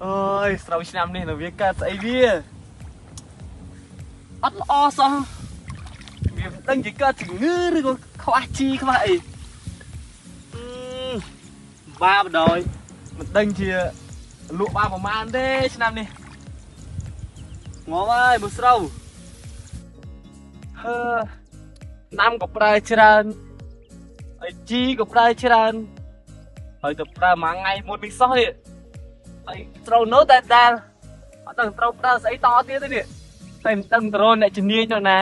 អើយស្រូវឆ្នាំនេះនៅវាកើតស្អីវាអត់ល្អសោះវាមិនដឹងជាកើតជំងឺឬក៏ខ្វះជីខ្វះអីបាបដោយមិនដឹងជាលក់បានប្រហែលទេឆ្នាំនេះងាប់ហើយមើលស្រូវហើណាំក៏ប្រើច្រើនហើយជីក៏ប្រើច្រើនហើយទៅប្រើមួយថ្ងៃមុននេះសោះនេះហើយត្រូវនៅតែដែលអត់ដឹងត្រូវប្រើស្អីតទៀតទេនេះតែមិនដឹងទៅរកអ្នកជំនាញទៅណា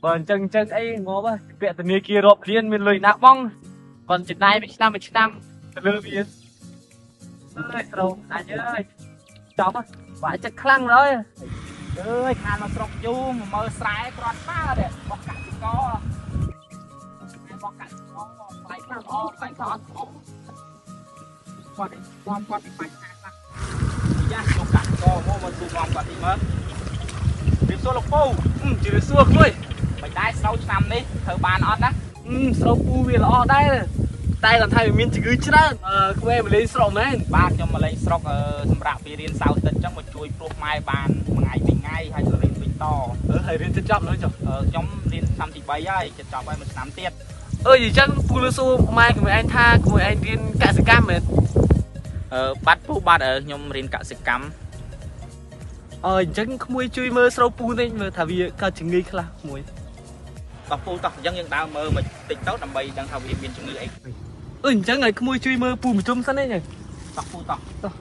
បើអញ្ចឹងអីងាប់ហើយពាក់ធនាគាររាប់លានមានលុយណាស់បងគាត់ចំណាយមួយឆ្នាំមួយឆ្នាំទៅលើវាអើយស្រូវអាចអើយចប់បាក់ចិត្តខ្លាំងហើយអើយខានមកស្រុកយូរមកមើលស្រែគ្រាន់បើទេបោះកសិករបោះកសិករផ្លែខ្លះល្អផ្លែខ្លះអត់ល្អគាត់គាត់គាត់ពីបញ្ហាខ្លះយ៉ាលោកកសិករមកសួរមកគាត់ទីមើលជម្រាបសួរលោកពូជម្រាបសួរក្មួយមិនដែរស្រូវឆ្នាំនេះធ្វើបានអត់ណាស្រូវពូវាល្អដែរតែគាត់ថាវាមានជំងឺច្រើនក្មេងមកលេងស្រុកមែនបាទខ្ញុំមកលេងស្រុកសម្រាប់ពីរៀនសៅទឹកអញ្ចឹងមកជួយព្រោះម៉ែបានមួយថ្ងៃពីរថ្ងៃហើយទៅរៀនវិញតហើយរៀនចិត្តចប់ហើយចុះខ្ញុំរៀនឆ្នាំទី3ហើយចិត្តចប់ហើយមួយឆ្នាំទៀតអើយអញ្ចឹងពូលសួរម៉ែក្មួយឯងថាក្មួយឯងរៀនកសិកម្មមែនបាត់ពូបាទខ្ញុំរៀនកសិកម្មអញ្ចឹងក្មួយជួយមើលស្រូវពូនេះមើលថាវាកើតជំងឺខ្លះក្មួយតោះពូតោះអញ្ចឹងយើងដើរមើលមកតិចទៅដើម្បីដឹងថាវាមានជំងឺអីអញ្ចឹងឲ្យក្មួយជួយមើលពូមួយជុំសិនទេតោះពូតោះតោះ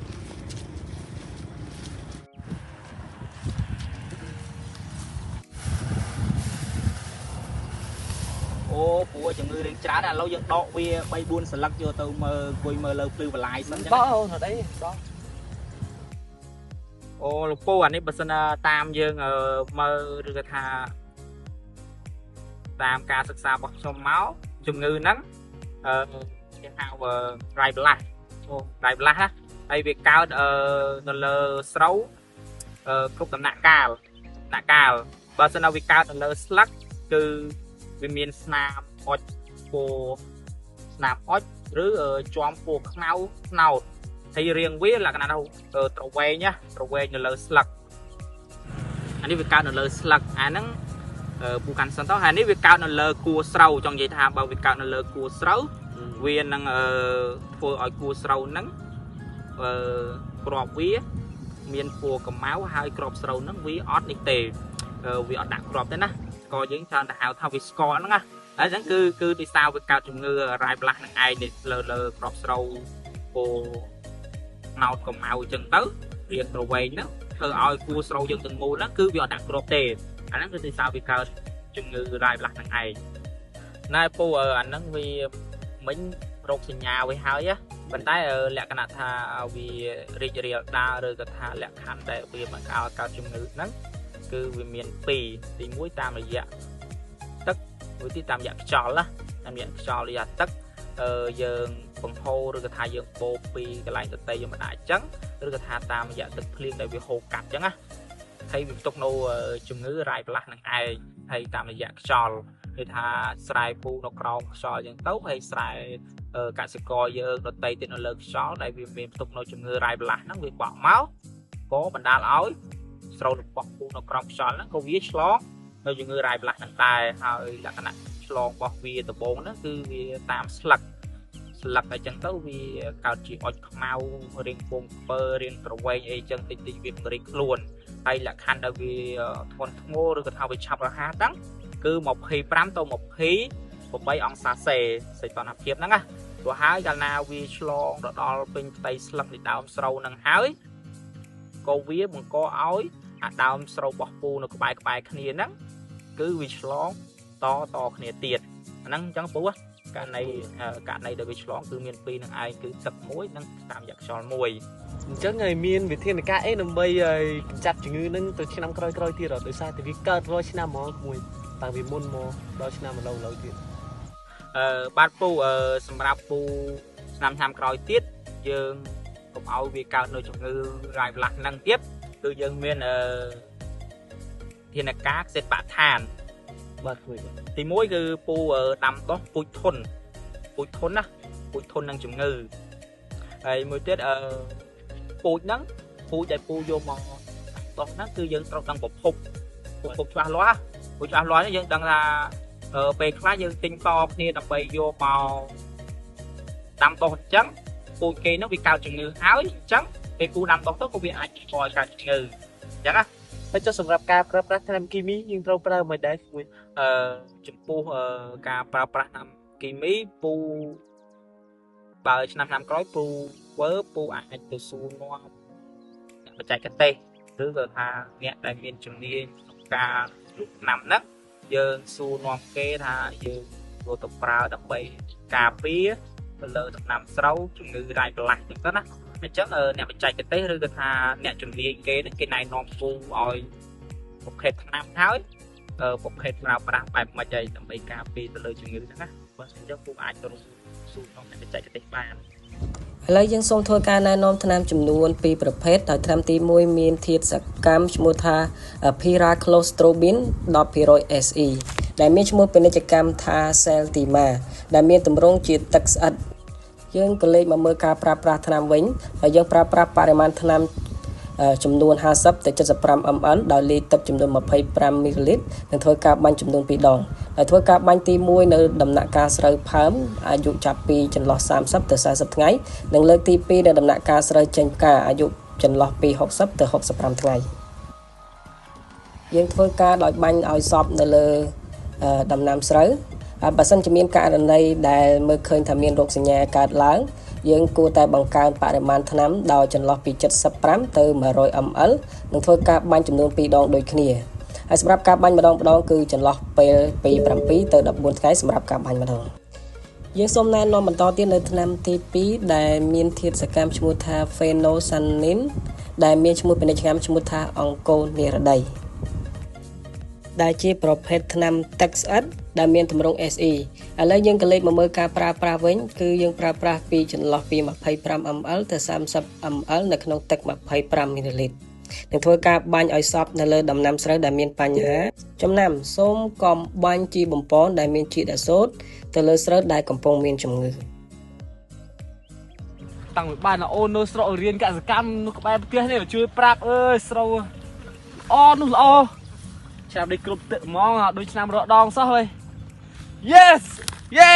អូពូជំងឺរឿងច្រើនឥឡូវយើងដកវា3 4សន្លឹកយកទៅមើលអង្គុយមើលលើភ្លឺបន្លាយសិនចឹងបងអូនអត់អីបងអូលោកពូអានេះបើសិនតាមយើងមើលឬក៏ថាតាមការសិក្សារបស់ខ្ញុំមកជំងឺហ្នឹងគេហៅ dry blast អូ dry blast ណាហើយវាកើតនៅលើស្រូវគ្រប់ដំណាក់កាលបើសិនណាវាកើតនៅលើស្លឹកគឺវាមានស្នាមអុចពណ៌ស្នាមអុចឬជាំពណ៌ខ្មៅស្នោតហើយរាងវាលក្ខណៈថាត្រវែងណាត្រវែងនៅលើស្លឹកអានេះវាកើតនៅលើស្លឹកអាហ្នឹងពូកាន់សិនទៅហើយនេះវាកើតនៅលើគួរស្រូវចង់និយាយថាបើវាកើតនៅលើគួរស្រូវវានឹងធ្វើឲ្យគួរស្រូវហ្នឹងគ្រាប់វាមានពណ៌កម្ៅហើយគ្រាប់ស្រូវហ្នឹងវាអត់នេះទេវាអត់ដាក់គ្រាប់ទេណាស្ករយើងច្រើនតែហៅថាវាស្ករហ្នឹងណាហើយអញ្ចឹងគឺដោយសារវាកើតជំងឺ dry blast ហ្នឹងឯងនេះលើគ្រាប់ស្រូវពណ៌ណោតកម្ៅអញ្ចឹងទៅរាងត្រវែងហ្នឹងធ្វើឲ្យគួរស្រូវយើងទាំងមូលហ្នឹងគឺវាអត់ដាក់គ្រាប់ទេអាហ្នឹងគឺដោយសារវាកើតជំងឺ dry blast ហ្នឹងឯងណែពូអាហ្នឹងវាមិញរោគសញ្ញាវាហើយប៉ុន្តែលក្ខណៈថាវារីករាលដាលឬក៏ថាលក្ខខណ្ឌដែលវាបង្កឲ្យកើតជំងឺហ្នឹងគឺវាមានពីរទី1តាមរយៈទឹកមួយទីតាមរយៈខ្យល់ណាតាមរយៈខ្យល់ឬអាទឹកយើងបង្ហូរឬក៏ថាយើងបូកពីកន្លែងដតីយើងមិនអាចអញ្ចឹងឬក៏ថាតាមរយៈទឹកភ្លៀងដែលវាហូរកាត់អញ្ចឹងណាហើយវាផ្ទុកនៅជំងឺ dry blast នឹងឯងហើយតាមរយៈខ្យល់គឺថាស្រែពូនៅក្រោមខ្យល់អញ្ចឹងទៅហើយស្រែកសិករយើងដតីទៀតនៅលើខ្យល់ដែលវាមានផ្ទុកនៅជំងឺ dry blast ហ្នឹងវាបក់មកក៏បណ្ដាលឲ្យស្រូវរបស់ពូនៅក្រោមខ្យល់ហ្នឹងក៏វាឆ្លងនៅជំងឺ dry blast ហ្នឹងដែរហើយលក្ខណៈឆ្លងរបស់វាដំបូងហ្នឹងគឺវាតាមស្លឹកអញ្ចឹងទៅវាកើតជាអុចខ្មៅរាងពងពើរាងក្រវែងអីចឹងតិចតិចវាពង្រីកខ្លួនហើយលក្ខខណ្ឌដែលវាធ្ងន់ធ្ងរឬក៏ថាវាឆាប់រហ័សហ្នឹងគឺ25ទៅ28អង្សាសេសីតុណ្ហភាពហ្នឹងណាព្រោះហើយកាលណាវាឆ្លងទៅដល់ពេញផ្ទៃស្លឹកនៃដើមស្រូវហ្នឹងហើយក៏វាបង្កឲ្យអាដើមស្រូវរបស់ពូនៅក្បែរគ្នាហ្នឹងគឺវាឆ្លងតគ្នាទៀតអាហ្នឹងអញ្ចឹងពូករណីដែលវាឆ្លងគឺមានពីរនឹងឯងគឺទឹកមួយនិងតាមរយៈខ្យល់មួយអញ្ចឹងហើយមានវិធានការអីដើម្បីឲ្យកម្ចាត់ជំងឺហ្នឹងទៅឆ្នាំក្រោយៗទៀតដោយសារតែវាកើតរាល់ឆ្នាំហ្មងក្មួយតាំងពីមុនមកដល់ឆ្នាំឥឡូវទៀតបាទពូសម្រាប់ពូឆ្នាំក្រោយទៀតយើងកុំឲ្យវាកើតនៅជំងឺ dry blast ហ្នឹងទៀតគឺយើងមានធានការផ្សេងបរិស្ថានបាទក្មួយទី1គឺពូដាំដុះពូជធន់ណាពូជធន់នឹងជំងឺហើយមួយទៀត ពូ ពូជហ្នឹងពូជដែលពូយកមកដោះហ្នឹងគឺយើងត្រូវដឹងប្រភពប្រភពច្បាស់លាស់ពូជច្បាស់លាស់យើងដឹងថាពេលខ្លះយើងទិញតគ្នាដើម្បីយកមកដាំដុះអញ្ចឹងពូជគេហ្នឹងវាកើតជំងឺហើយអញ្ចឹងពេលពូដាំដុះទៅក៏វាអាចបង្កឲ្យកើតជំងឺអញ្ចឹងណា ហើយចុះសម្រាប់ការប្រើប្រាស់ថ្នាំគីមីយើងត្រូវប្រើមិនដែរមួយ ចំពោះការប្រើប្រាស់ថ្នាំគីមីពូបើឆ្នាំឆ្នាំក្រោយពូធ្វើពូអាចទៅសួរនាំអ្នកបច្ចេកទេសឬក៏ថាអ្នកដែលមានជំនាញក្នុងការលក់ថ្នាំហ្នឹងយើងសួរនាំគេថាយើងយកទៅប្រើដើម្បីការពារទៅលើដំណាំស្រូវជំងឺរាយប្រឡាស់ចឹងទៅណាអញ្ចឹងអ្នកបច្ចេកទេសឬក៏ថាអ្នកជំនាញគេហ្នឹងគេណែនាំពូឲ្យប្រភេទថ្នាំហើយប្រភេទប្រើប្រាស់បែបម៉េចហើយដើម្បីការពារទៅលើជំងឺហ្នឹងណាបើអញ្ចឹងពូអាចទៅសួរនាំអ្នកបច្ចេកទេសបាន ឥឡូវយើងសូមធ្វើការណែនាំថ្នាំចំនួនពីរប្រភេទដោយថ្នាំទី1មានធាតុសកម្មឈ្មោះថា Pyraclostrobin 10% SE ដែលមានឈ្មោះពាណិជ្ជកម្មថា Seltima ដែលមានទម្រង់ជាទឹកស្អិតយើងក៏លេខមកមើលការប្រើប្រាស់ថ្នាំវិញហើយយើងប្រើប្រាស់បរិមាណថ្នាំចំនួន50ទៅ75 ml ដោយលាយទឹកចំនួន25មីលីលីត្រនិងធ្វើការបាញ់ចំនួន2ដងដោយធ្វើការបាញ់ទី1នៅដំណាក់កាលស្រូវផើមអាយុចាប់ពីចន្លោះ30ទៅ40ថ្ងៃនិងលើកទី2នៅដំណាក់កាលស្រូវចេញផ្កាអាយុចន្លោះពី60ទៅ65ថ្ងៃយើងធ្វើការដោយបាញ់ឲ្យសពនៅលើដំណាំស្រូវហើយបើសិនជាមានករណីដែលមើលឃើញថាមានរោគសញ្ញាកើតឡើងយើងគួរតែបង្កើនបរិមាណថ្នាំដោយចន្លោះពី75ទៅ100 ml និងធ្វើការបាញ់ចំនួន2ដងដូចគ្នាហើយសម្រាប់ការបាញ់ម្ដងម្ដងគឺចន្លោះពេលពី7ទៅ14ថ្ងៃសម្រាប់ការបាញ់ម្ដងយើងសូមណែនាំបន្តទៀតនៅថ្នាំទី2ដែលមានធាតុសកម្មឈ្មោះថា Phenosanin ដែលមានឈ្មោះពាណិជ្ជកម្មឈ្មោះថាអង្គរនិរដីដែលជាប្រភេទថ្នាំទឹកស្អិតដែលមានទម្រង់ SE ឥឡូវយើងក៏លេខមកមើលការប្រើប្រាស់វិញគឺយើងប្រើប្រាស់ពីចន្លោះពី25 ml ទៅ30 ml នៅក្នុងទឹក25មីលីលីត្រនិងធ្វើការបាញ់ឲ្យសព្វនៅលើដំណាំស្រូវដែលមានបញ្ហាចំណាំសូមកុំបាញ់ជីបំប៉នដែលមានជាតិអាសូតទៅលើស្រូវដែលកំពុងមានជំងឺ តាំងពីបានអូននៅស្រុករៀនកសិកម្មនៅក្បែរផ្ទះនេះជួយប្រាប់អើយស្រូវល្អនោះល្អឆ្នាំនេះគ្រប់ទឹកហ្មងដូចឆ្នាំរដងសោះហើយ Yes យេ